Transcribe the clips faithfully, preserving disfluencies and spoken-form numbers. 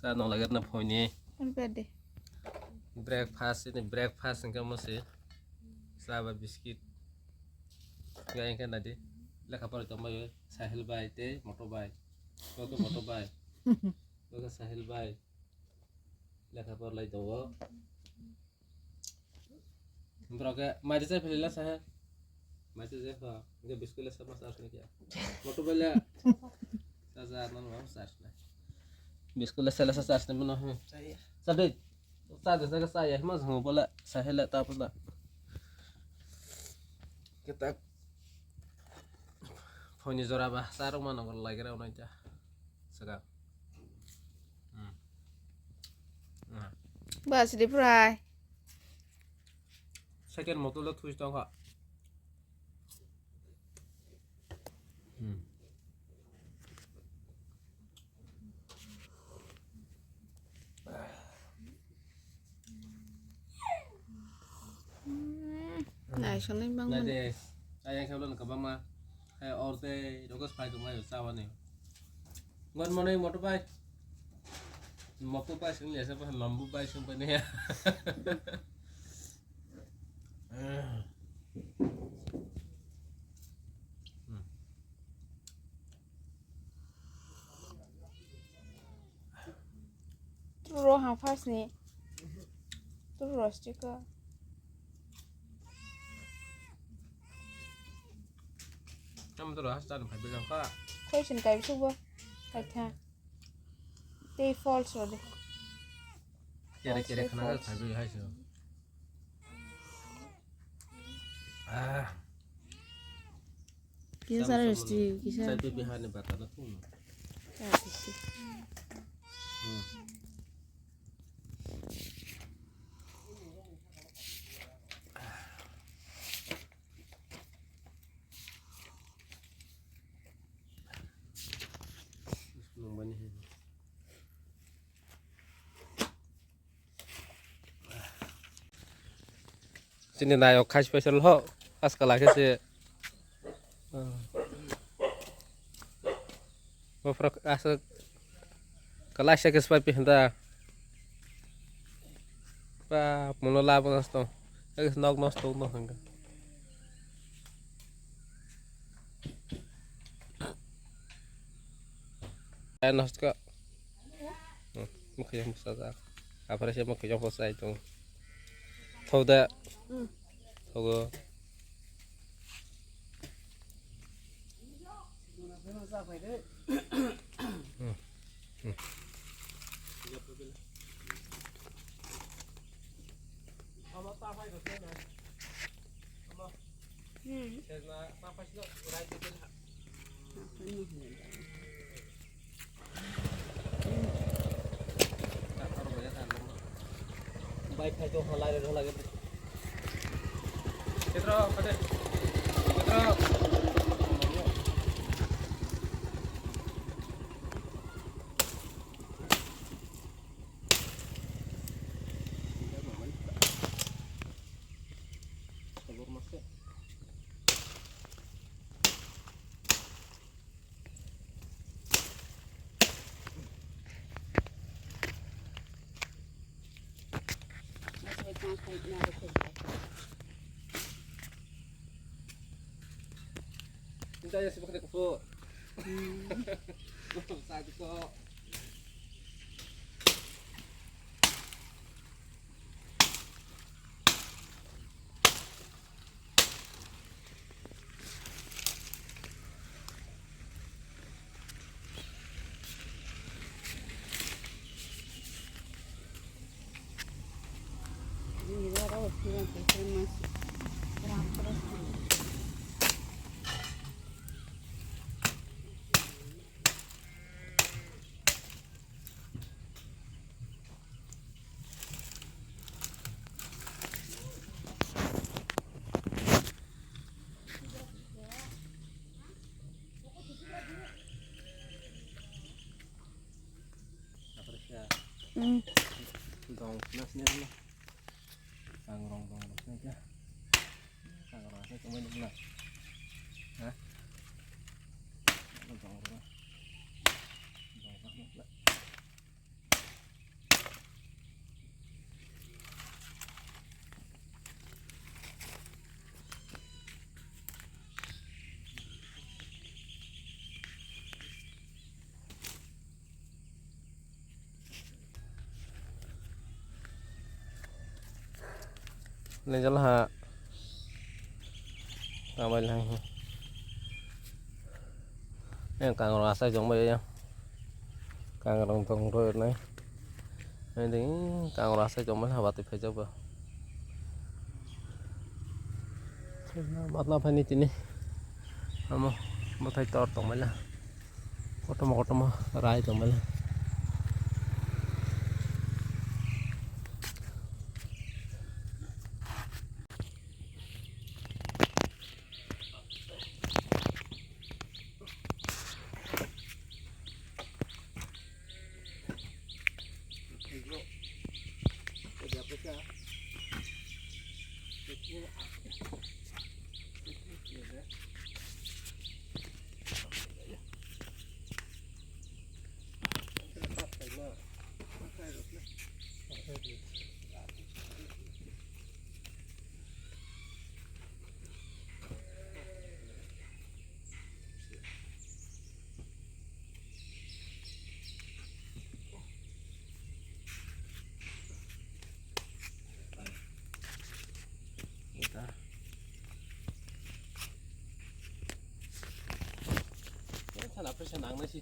Ta nong lagir na phone ni. Ang pede. Breakfast ini breakfast engke mo se. Sa ba biscuit. Ga engke nadi. Lekha pori tongbayo Sahil bai tei Moto bai. Oke Moto bai. Oke Sahil bai. Lekha por lai tongo. Borok ke mai rwchap philai lasa he. Mai rwchap kha. Hingke biscuit lasa ma charge nai khe. Moto bai le. Charge nang ma charge nai. Biscuit lasa lasa charge nai mano he. Chaya. Sa dei. Sa de sa sa ya ma jang bole sa he le ta pula. Kitak. Phone ni jora ba sa rok mano lai gra nai ta. Saka. Hmm. Hmm. Bas di fry. Second motor lo thuis tong kha. Hmm. Hmm. Nai sonai bang. Nai de. Ayang khabla kabama. Hai orte rogo phai tongmai chawani. Good morning, Moto bhai. Moto bhai sing liya sapa lambu bhai sing pani ya. Turo ha first ni. Turo sticker. Tamo toro hastan phai bilang kha. Khoi sin kai subo. Kai tha. Tei false rode. Kere kere khana kai phai bilang hai so. Ah. Kisa sare sti kisa. Sai pipi hani bata na tum. Hmm. Chini nayok khai special ho, as kala khe se. Bophrok aswk kwlaisa khe swbai pisinda. Ba, muno labo nosto. Ek nok nosto no hwnga. Ai nosto ka. Hmm, mukhe yang sajak. Aphara se mukhe yang sajak tong. Thoda. Hmm. Thogo. Bike khai to halai re halai. Petro, kade. Petro. Hmm. Dong, nas, nas, nas. Sangrong dong rok se kya? Sangrong se kemai nukla. Ha? Dong rok. Dong rok nukla. Lenjal ha. Tamai lang. Yang kangrong asai jong bai yang. Kangrong tong roi nai. Ini kangrong asai jong bai ha bati phai jabo. Matna phai ni tini. Amo bwthai tor tongmani. Kotorma kotorma rai tongmani. Sana pressure nang nasi.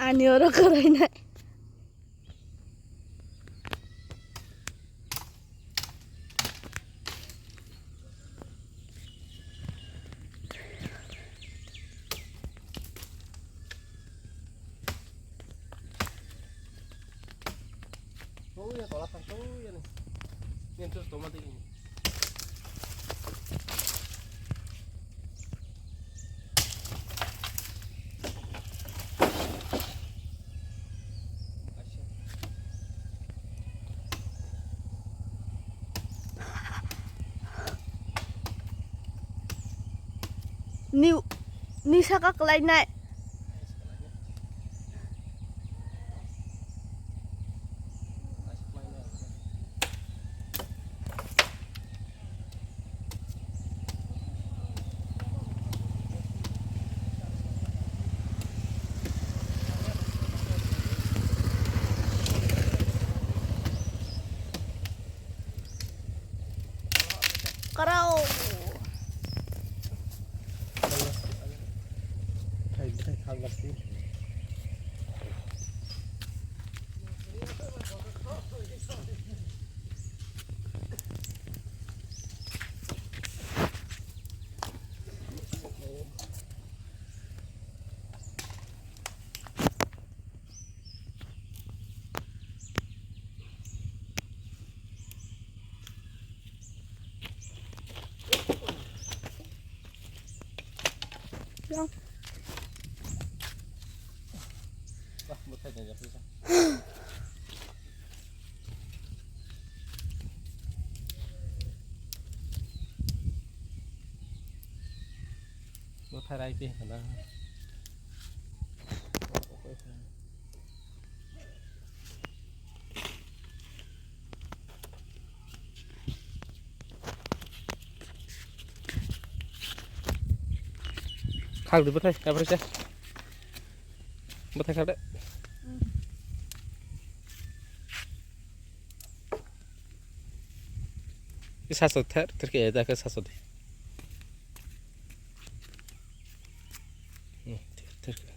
Ani oro kwrwinai. Tuya tola kan tuya ni. Ni tus toma di ni. Ni, ni saka kwlainai. Karao. Bwthai rai twi hwnkhana. Khakdi bwthai, abri se. Bwthai khakde. Saso ther, ther ke da ke saso de. Hmm, ther, ther ke.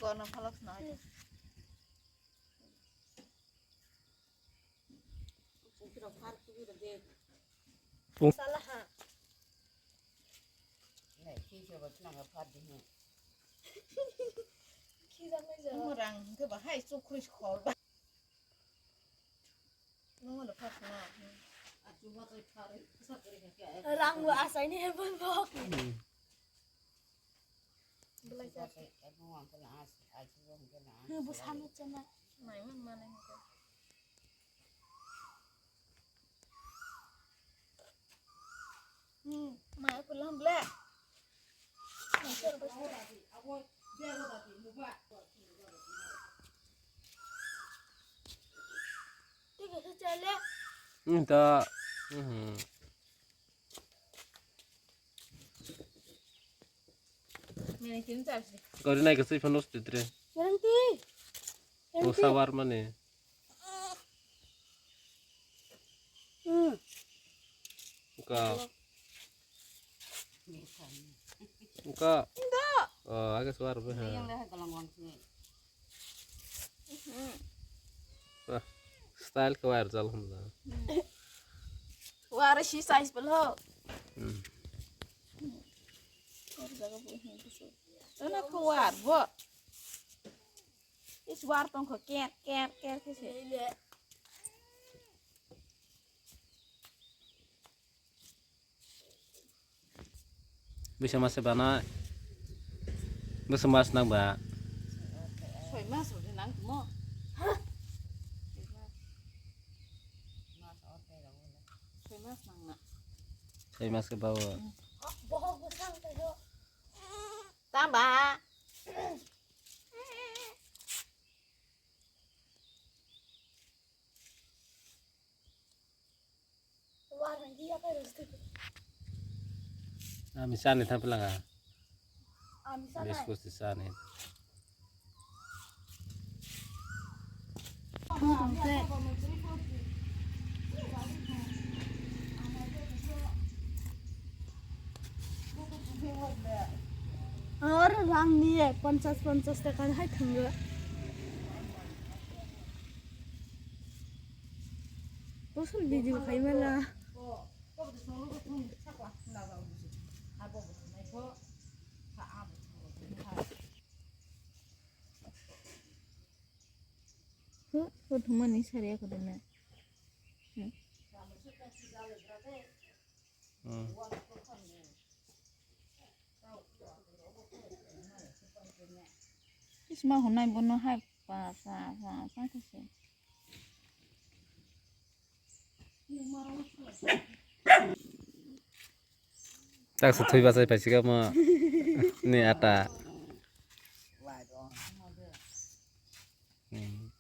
Kono phalok sna. Pung- Salaha. Khijak nai jora. Rang hwnkhe bahai chukrwi khol ba. Rang bo achaini heaven bok. Hmm. Belai jak. Bo sano chana. Nai man manai hwnkhe. Hmm, maya pulang ble. Tike se chale. Ini ta. Mhm. Gari naik ke sih penuh sih, Tre. Berhenti. Berhenti. Sawar mana? Hmm. Engka. Engka. Enggak. Oh, agak suar be, ha. Yang dah galang wang sini. Hmm. Wah, style ke wire jal hum da. Wire si size belo. Hmm. Wire jaga bu hin kusu. Tana ko wire bo. Is wire tong ko ker, ker, ker ke se. Bisa mas bana. Bisa mas nang ba. Soi mas udah nang mo. Soi mas nang na. Soi mas ke bawa. Bohong besar tuh. Tambah. Ami sani thampilanga. Ami sani. Biscuit sani. Or rang niye ponchas ponchas taka hai thango. Bosol video khai mala. Huh, huh, thumani sariya kuduna. Hmm. Hmm. Isma hunai bono hai pa, pa, pa, pa, khe se. Tak se thui bachai paisika mo ni ata. Hmm.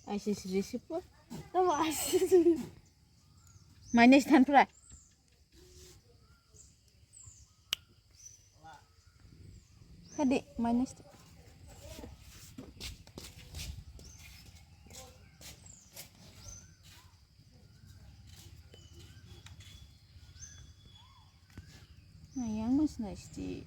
Aisi siri sipo. Tamo aisi siri. Minus than pura. Hadi minus. Nah, yang mas nice di.